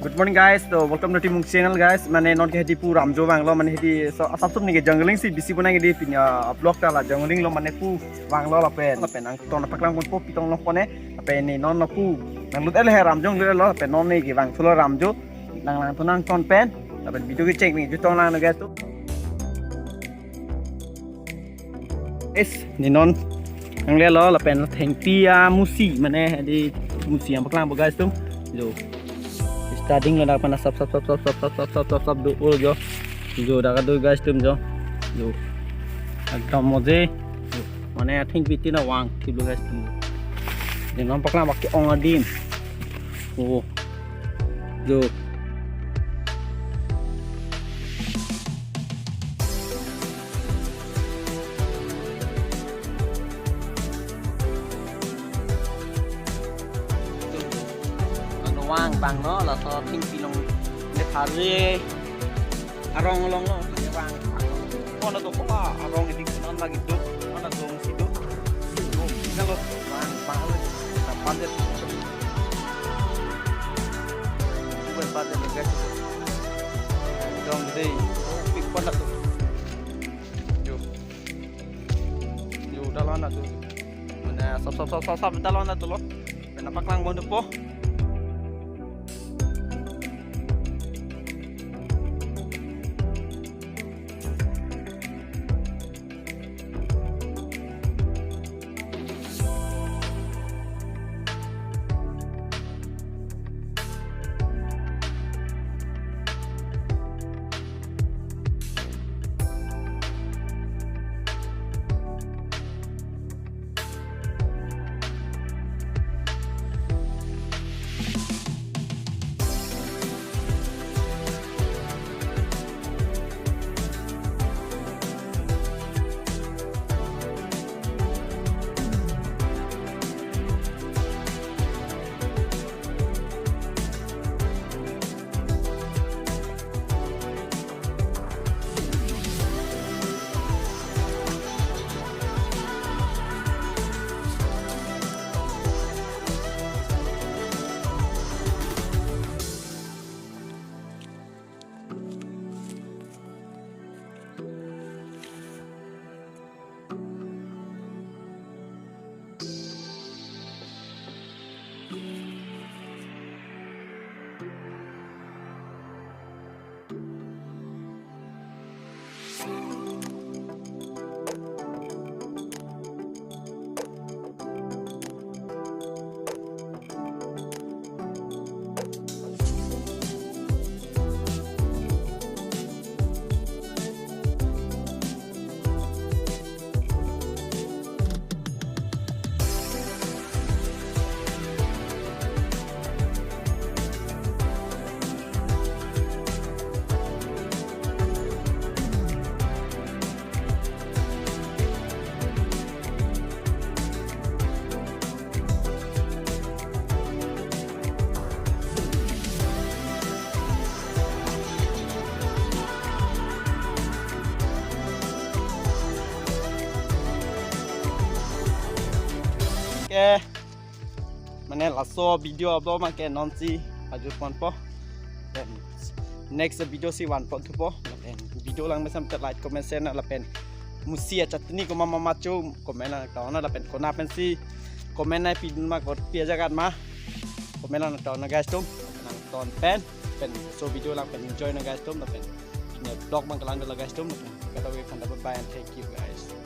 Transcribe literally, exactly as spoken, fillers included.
Good morning guys, so welcome to Timung channel guys. Mane non ke hedi pu Ramjo vanglo, mane hedi so asap sum neke jungling si bisi bonai hedi punya vlog ta la jungling lo mane pu vanglo lapen. Lapen nangton paklang ponpo pitong lo pone. Lapen ne non lo pu nanglut el he Ramjo lut el lo lapen non neke vangthulo Ramjo. Nang nangton nangton pen. Lapen video kecheng neke jutong lang no guys to. Guys, ne non nanglelo lapen thengpi amusi mane hedi musi nangpaklangpo guys atum. Jo. Starting lo dak pen asap sap sap sap do ul jo. Jo dak do guys atum jo. Jo. Ekdom moje. Jo. Mane thengpi tin avang thiplo guys atum. Ne non paklang baki ong adim. Oh. Jo. Ano vang bang no, laso thengpi along ne thari arong along lo, ne vang. Kona to koma arong idik non lagi do, kona dong si do. Do, bisa lo, vang, vang lo. Sa pandet. Bukan pandet, guys. Dong dei, pik kona to. Yo. Yo, dalon atum. Mane, sap, sap, sap, sap, sap, dalon atum lo. Mane paklang ponpo. Oke. Mane laso video upload ma ke non si ajut ponpo. Then next video si van ponthupo. Then video lang mesen te like, comment, share na lapen musi achutney koma mama cho comment lang ta na lapen kona pensi comment nangpidun ma kopi ajagat ma comment lang ta na guys atum. Nangton pen pen so video lang pen enjoy na guys atum lapen ne vlog ma kelang dolo guys atum. Kado ke khanda bye bye and thank you guys.